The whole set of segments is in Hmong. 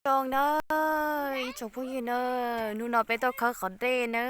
Zoo na, ib tsoom phooj ywg na, hnub no peb tuaj khawb qhov dej na.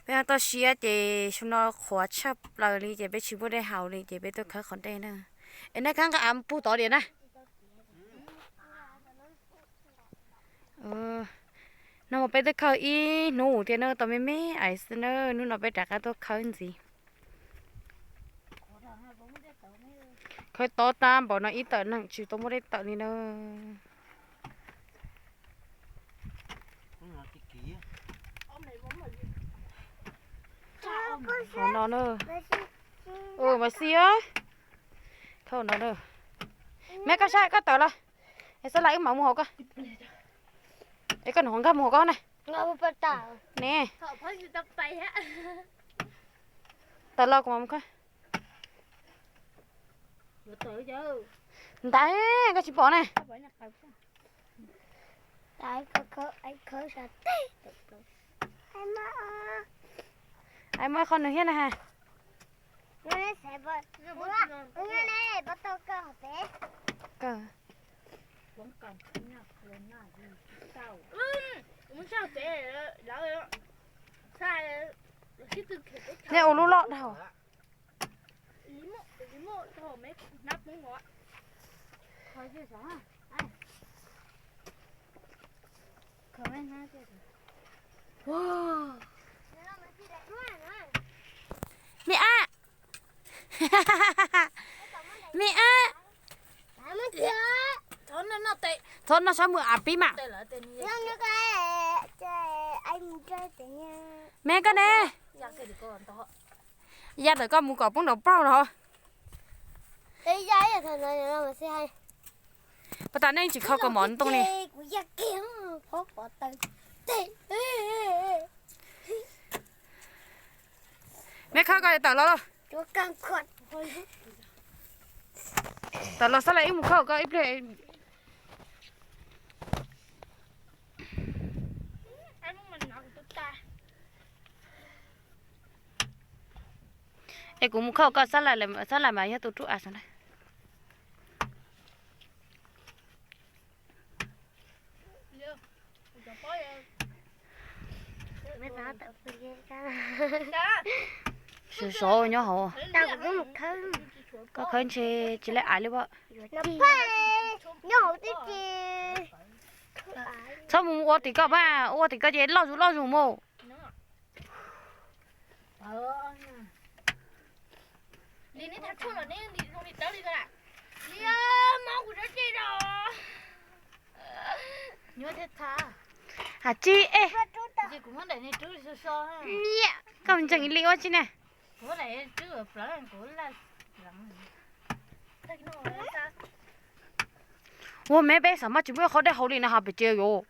Peb ho toj siab ces xyoo no qhuav tshaj plaws li ces peb tsis muaj dej haus li ces peb tuaj khawb qhov dej na. Es nej khawb nqa av pug tod diam na. No mas peb twb khawb ib hnub tiag na, tau me me ais xwb na, hnub no peb rov qab tuaj khawb ntxiv. Khawb tob tab npaum no ib tawm neeg tsis tau muaj dej tawm li na. Hauv no na. Mas xij, khawb no na. Me koj saib koj tawm los. Es Xab Lais wb mam mus hauv koj. Es koj nov nkag mus hauv koj na. Ne. Tawm los kuv mam mus khawb. Ntawd koj tsis pom ne. Ais muaj qhov nws thiab na ha. Nej ua lub loj dhau. Me ab, me ab, thov noj sab mus av pib mas. Me koj ne, ya tawm koj mus kom poob nraum paug los. Pas tas nej tsis kho kaus mom ntoo li. Me khawb koj tawm los. Tawm los Xab Lais wb mus khawb koj ib pliag. Es kuv mus khawb koj, Xab Lais mas yog tus rub av xwb na. Sov sov nyob hauv. Koj khawb ntshe tsis laj av li as. Txhob mus ua tim koj mas, ua tim koj ces loj zus loj zus mus. Has tsi es. Nyiam, koj ntseeg li ua tsi ne. Ua me peb xav mas tsis muaj qhov dej haus li na has pem tsev yuav.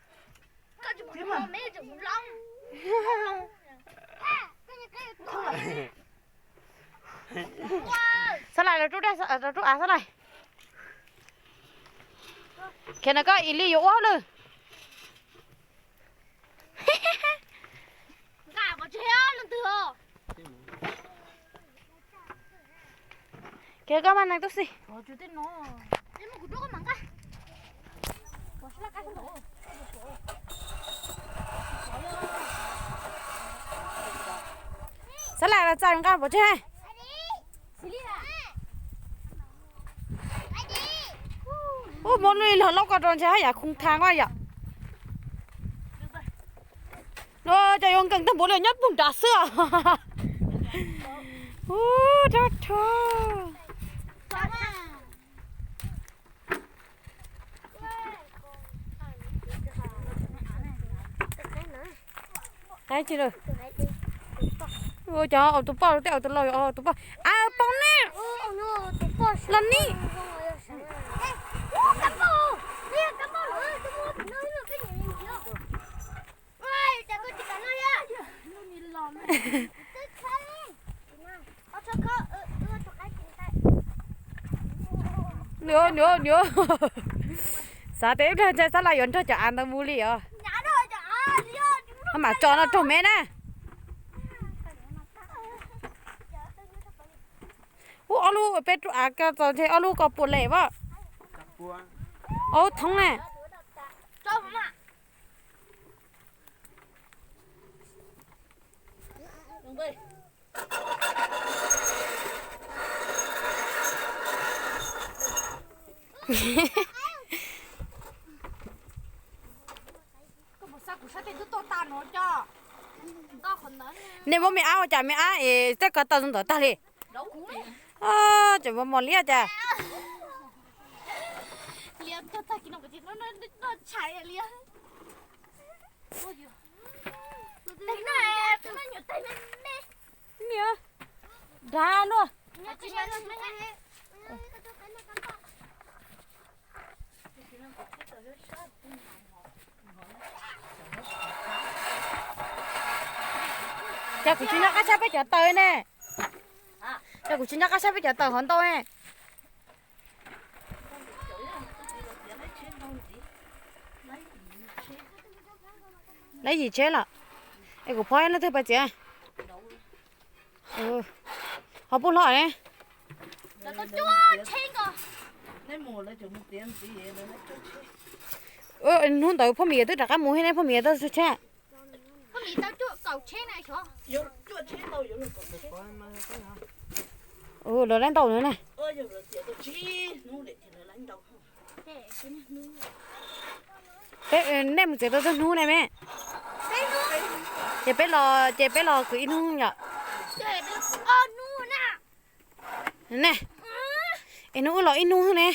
Xab Lais los rub dej, los rub av Xab Lais. Khiav na koj, Ib Lis yuav ua hauj lwm. Kiag koj mas neeg tub xis. Xab Lais los txais nqa pov tseg. Ub, muab lub ib los loj ko rau ntshe haj yam khoo thav yom. No cov yuav nkees tag npaum li nyob puag nrad xwb. Ub, rog rho. Qab tsi lawm. Cov tus poj tej tus laus tus poj. A, poj ne. Los ni. Nws, nws, nws. Xav tias ib pliag ntshai Xab Lais yuav nrog cov av ntawd mus li os. Mam tso no raug me na. Ub, ob lub peb rub av ko txaus ntshe ob lub ko puas lem as. Ob thoob na. Nej muab me ab ua cas me ab es tej ko tau ntawm tag li. Tseem mos mos liab cas. Niam, dag luaj. Cas kuv tsis nco qab sab peb cov taws ne. Cas kuv tsis nco qab sab peb cov taws hov ntau ne. Lawv yim tsheb lawm. Es kuv phob leej twg pais txiav. Ho puj hlob ne. Hnub ntawd phoj Mim twb rov qab mus thiab ne, phoj Mim tau tsheb. Lawv laib ntau na. Nej mus txiav tau txog hnub ne me. Ces peb los, ces peb los kwv ib hnub yom. Ne, es hnub wb los ib hnub ne.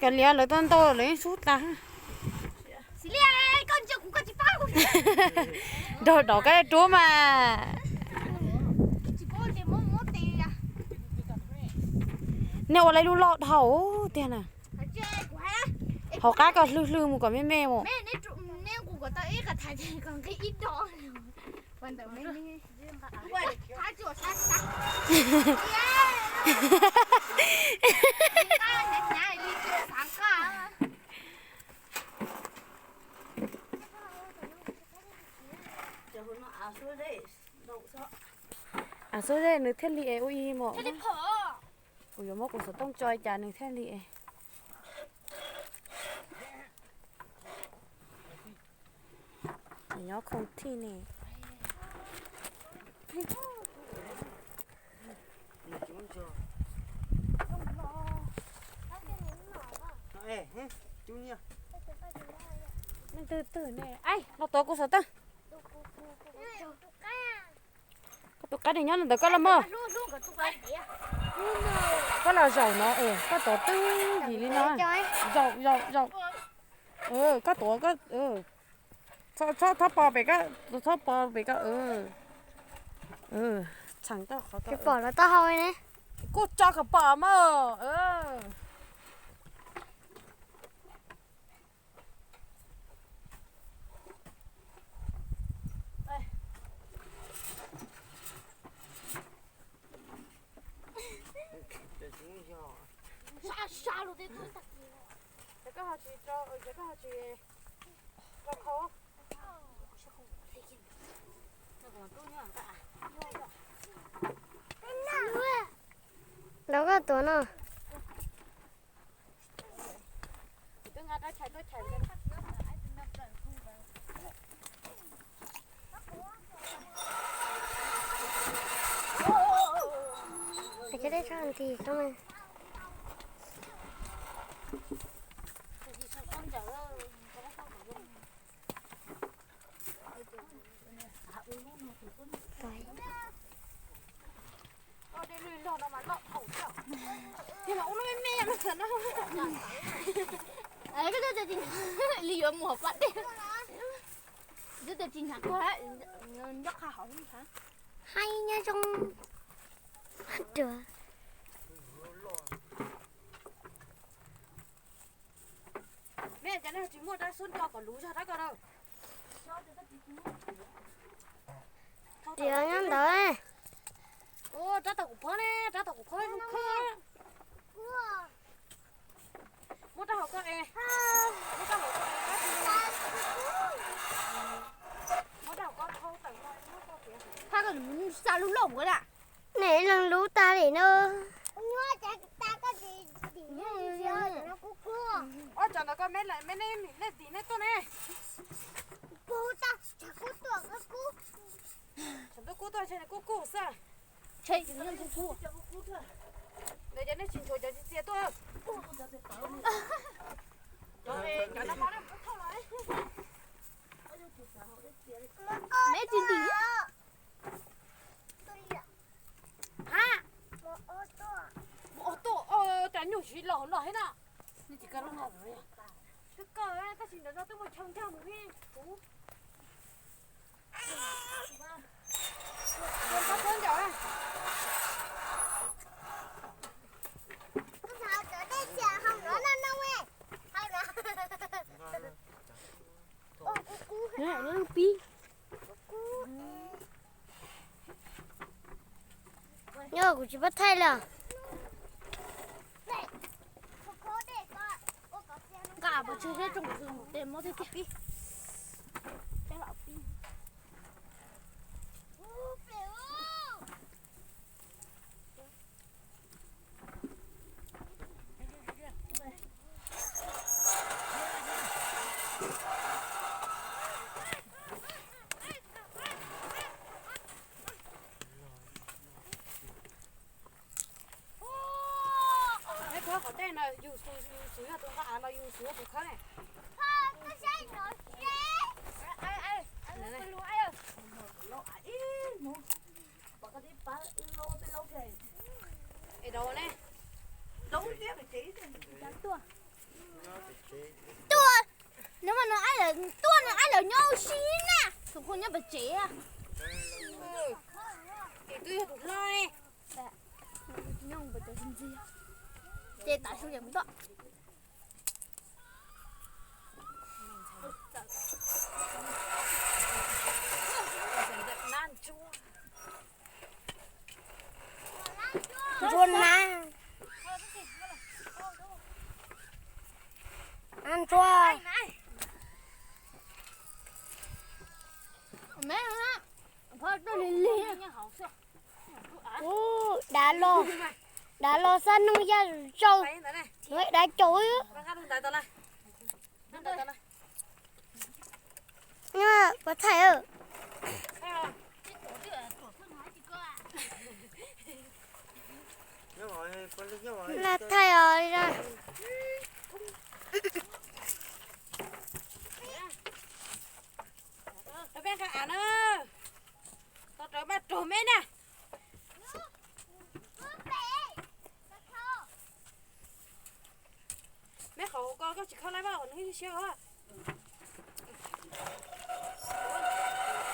Kav liam lawv tau ntau lawv yeej sub tas. Nrog dov kab ruab mas. Nej ua lawv lub loj dhau tiag na. Hauv qab koj hlwb hlwb mus kom me me mus. Av xub zej nws thiaj li es ua ib mos. Kuv yuav muab kuv xov tooj tso cas nws thiaj li es. Nyob khoom thij ne. Leej twg twg ne, los tuav kuv xov tooj. Koj tus qaib nws nyob ntawm koj los mog. Koj los zaum no es koj tuav twb yim li no. Zaum zaum zaum. Koj tuav, txhob pov pem koj, txhob pov pem koj. Txheem tau qhov koj pom los tau hau ne. Kuj tso kom pom mog. Ces koj ho tsis, ces koj ho tsis rau khau. Los koj tuav no. Peb cov dej tso nti koj mas. Li yuav mus hauv pas dej. Twb tias tsis hnyav koj, nyob qha hauv. Haib nyob zoo. Me cov no tsis muaj rab xub nco kom luv zog rab ko rau. Tias nyob ntawd. Rab tau kuv phob ne, rab tau kuv phob zoo kheej. Muab rab hauv ko es, muab rab hauv ko es, muab rab hauv ko thau tawm no, muab rau tias. Phab ko xa lub loj ua da. Nej leej lub tag li no. Ob cov ntawd ko me, nej tim nej tuaj ne. Tshav ntuj kub tuaj, tshav ntuj kub tuaj, tshav ntuj kub kub xwb. Ntawd cov nej tsis nchuav cov txias txias tuaj. Cov no, cov no pab nej thauj los. Neb tsis ntim. Ha, mus ob tuaj, cov nyuj siv los los thiab na. Nej tsis kawg los no. Twb kawg tab sis ntawm no twb muaj chaw nkag mus li kuv. Lub pib. Nyob kuv tsis pab thaij li. Nqa pov tseg thiab tsoom kwv mus tes mob thiab tiag. Neb khawb qhov tej no yus xus, yus xus yog tus nqa av los yus xus yog tus khawb ne? Es dau ne. Tuaj, nws mas nws aib lawv tuaj, nws aib lawv nyob ua si na. Tus kuj nyob pem tsev. Ces twb yog tus hlob ne. Ces tav su ces mus tuaj. Ntsuag na. Ntsuag. Ub, dav los, dav los xab noog yaj zom zaws, dav caum. Pov thaij. Na thaij os. Rau peb nqa av na, tau rawv maj raug meb na. Meb qhov ko koj tsis khawb laib mas nws siab os.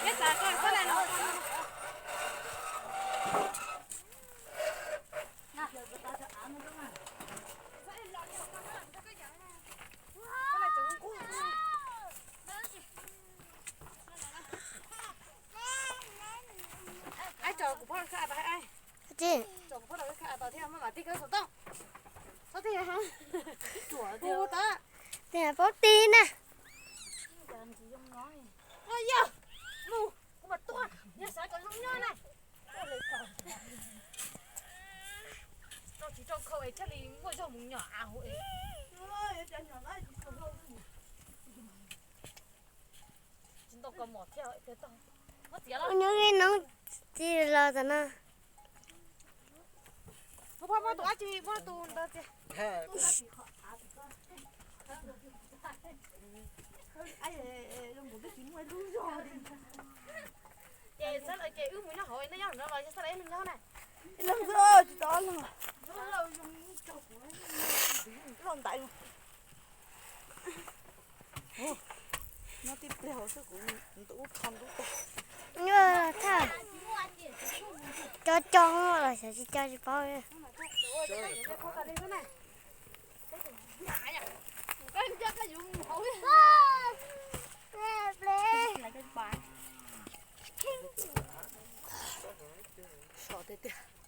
Meb xav koj khawb laib los. Aib, tso kuv phob khawb av tod, tso kuv phob khawb av tod thiab maj mam tig khawb xov tooj. Txhob tig, hu tod. Tig paub tig na. Yog mus, kuv mam tuaj, yog xav kom zoo nyob na. Rau tsis rau khau es thiaj li muaj zog mus nyom av huv es. Tsis ntau kaus mom thiab. Nyob li no tsis los tam no. Muab tus dab tsi muab tus ntawd txias. Ces xab lawm ces wb mus nyob hauv, nej nyob hauv no los yog xab lawm ib leeg nyob na. Ib leeg xwb tsis tau ob leeg. Loj ntais. Nyob tib pliag hauv xwb kuv ntub kho ntub tag. Thaj, cov cog los xyov tsis cog tsis paub.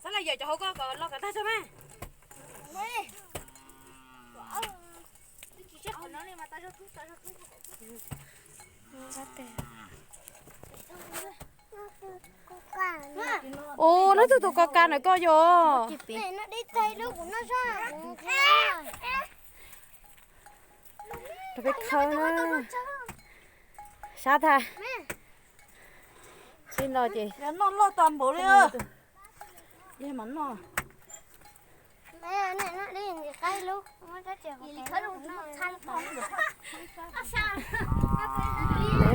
Xab lawm yawm cov hauv ko kom los kom tag tso mas. Ua, leej twg tus ko ka ntawm koj yog? Rau peb khawb na. Tshab tag. Tsis no ces noj loj tas npaum li.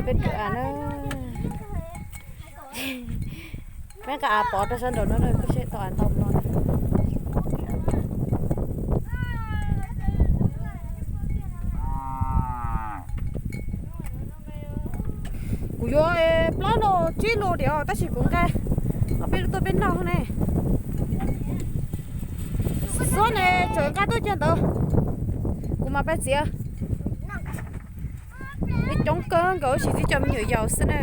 Peb rau av na. Peb nqa av pov rau sab nraum no na, kuj seb tau av ntau no na. Kuv yuav plaub lus tsib lus diam tab sis kuv nqa ob peb lub tuaj peb noj ne. Xub ne tseem nqa tuaj kiag ntawd, kuv mam pab txiav. Peb coob kawg nkaus, tsis txib cov me nyuam yaus xwb na.